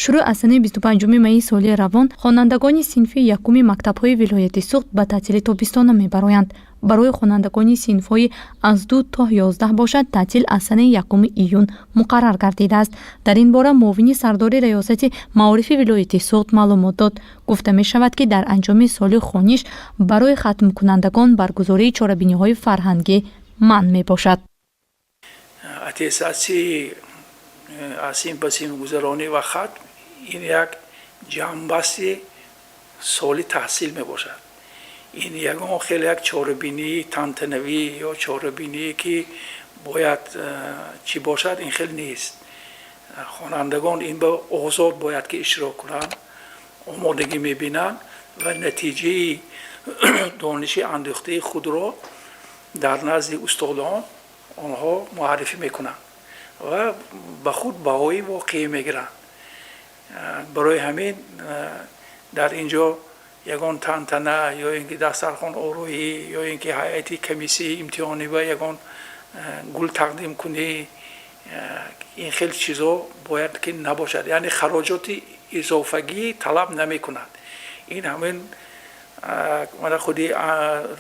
Шурӯъ аз санаи 25 майи соли равон хонандагони синфи якуми мактабҳои вилояти Суғд ба таътили тобистона мебароянд. Барои хонандагони синфҳои аз 2 то 11 бошад, таътил аз санаи 1 июн муқаррар гардидааст. Дар ин бора муовини сардори раёсати маорифи вилояти Суғд маълумот дод. Гуфта мешавад, ки дар анҷоми соли хониш барои хатмкунандагон баргузории чорабиниҳои фарҳангӣ манъ мебошад. Аттестатсияи аз синф ба синф гузаронӣ ва хатм ин як ҷамъбасти соли таҳсил мебошад. Ин ягон хеле як чорабинии тантанавӣ ё чорабиние, ки бояд чӣ бошад, ин хел нест. Хонандагон ин ба озод бояд ки иштирок кунанд, омодагӣ мебинанд ва натиҷаи дониши андӯхтаи худро дар назди устодон онҳо муаррифӣ мекунанд ва ба худ баҳои воқеӣ мегиранд. Барои ҳамин дар ин ҷо ягон тантана ё ин ки дастархон ороӣ, ё ин ки ҳайати комиссияи имтиҳонӣ ба ягон гул тақдим кунӣ, ин хел чизо бояд ки набошад, яъне хароҷоти изофагӣ талаб намекунад. Ин ҳамин мана худи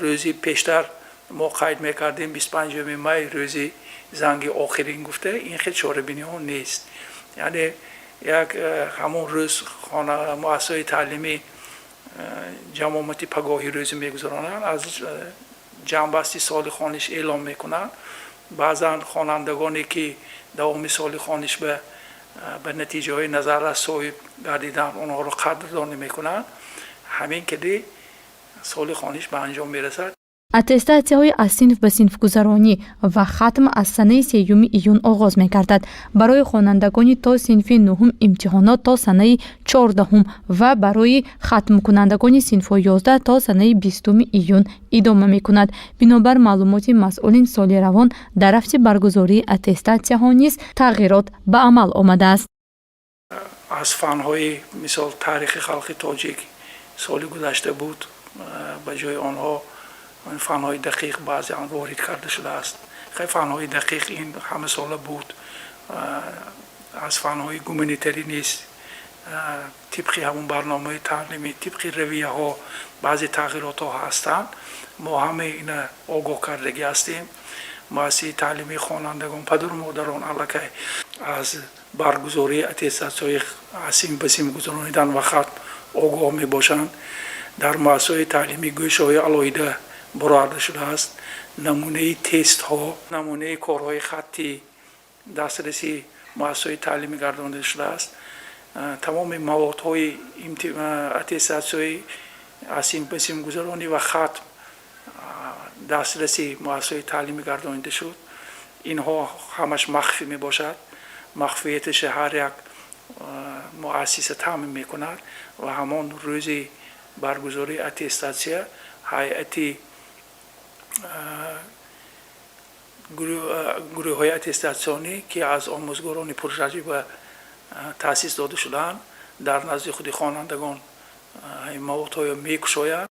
рӯзи пештар мо қайд мекардем, 25 май, рӯзи занги охирин гуфта, ин хел чорабиниҳо нест. Яъне як ҳамон рӯз хона муассисаҳои таълимӣ ҷамъомати пагоҳи рӯзӣ мегузаронанд, аз ҷамъбасти соли хониш эълон мекунанд. Баъзан хонандагоне, ки давоми соли хониш ба натиҷаҳои назаррас соҳиб гардиданд, онҳоро қадрдонӣ мекунанд. Ҳамин киди соли хониш ба анҷом мерасад. Аттестатсияҳои аз синф ба синфгузаронӣ ва хатм аз санаи 3 июн оғоз мегардад. Барои хонандагони то синфи нуҳум имтиҳонот то санаи 14-ум ва барои хатмкунандагони синфҳои 11 то санаи 20 июн идома мекунад. Бинобар маълумоти масъулин, соли равон дар рафти баргузории аттестатсияҳо низ тағйирот ба амал омадааст. Аз фанҳои, мисол, таърихи халқи тоҷик соли гузашта буд, ба ҷои онҳо фанҳои дақиқ баъзеан ворид карда шудааст. Хай, фанҳои дақиқ ин ҳамасола буд. Аз фанҳои гуманитарӣ низ тибқи ҳамон барномаи таълимӣ, тибқи равияҳо баъзе тағйиротҳо ҳастанд. Мо ҳамаи ина огоҳ кардагӣ ҳастем муассисаи таълимии хонандагон, падару модарон аллакай аз баргузории аттестатсияҳои аз синф ба синф гузаронидан ва хатм огоҳ мебошанд. Дар муассисаҳои таълимӣ гӯшаҳои алоҳида бароварда шудааст. Намунаи тестҳо, намунаи корҳои хаттӣ дастраси муассисаҳои таълимӣ гардонида шудааст. Тамоми маводҳои аттестатсияҳои аз синф ба синф гузаронӣ ва хатм дастраси муассисаҳои таълимӣ гардонида шуд. Инҳо ҳамаш махфӣ мебошад. Махфияташа ҳар як муассиса таъмин мекунад ва ҳамон рӯзи баргузории аттестатсия ҳайати гурӯҳҳои аттестатсионӣ, ки аз омӯзгорони пуртаҷриба таъсис дода шудаанд, дар назди худи хонандагон маводҳоро мекушоянд.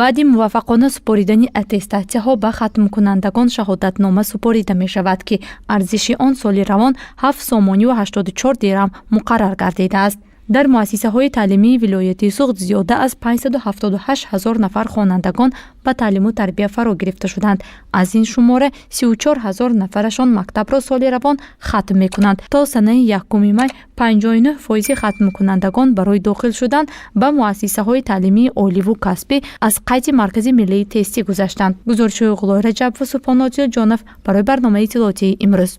Баъди муваффақона супоридани аттестатсияҳо ба хатмкунандагон шаҳодатнома супорида мешавад, ки арзиши он соли равон 7 сомонию 84 дирам муқаррар гардидааст. Дар муассисаҳои таълимии вилояти Суғд зиёда аз 578 ҳазор нафар хонандагон ба таълиму тарбия фаро гирифта шуданд. Аз ин шумора 34 ҳазор нафарашон мактабро соли равон хатм мекунанд. То санаи 1 май 59 фоизи хатмкунандагон барои дохил шудан ба муассисаҳои таълимии оливу касбӣ аз қайди Маркази миллии тестӣ гузаштанд. Гузоришҳои Ғулой Раҷабову Субҳон Одилҷонов барои барномаи иттилоотии «Имрӯз».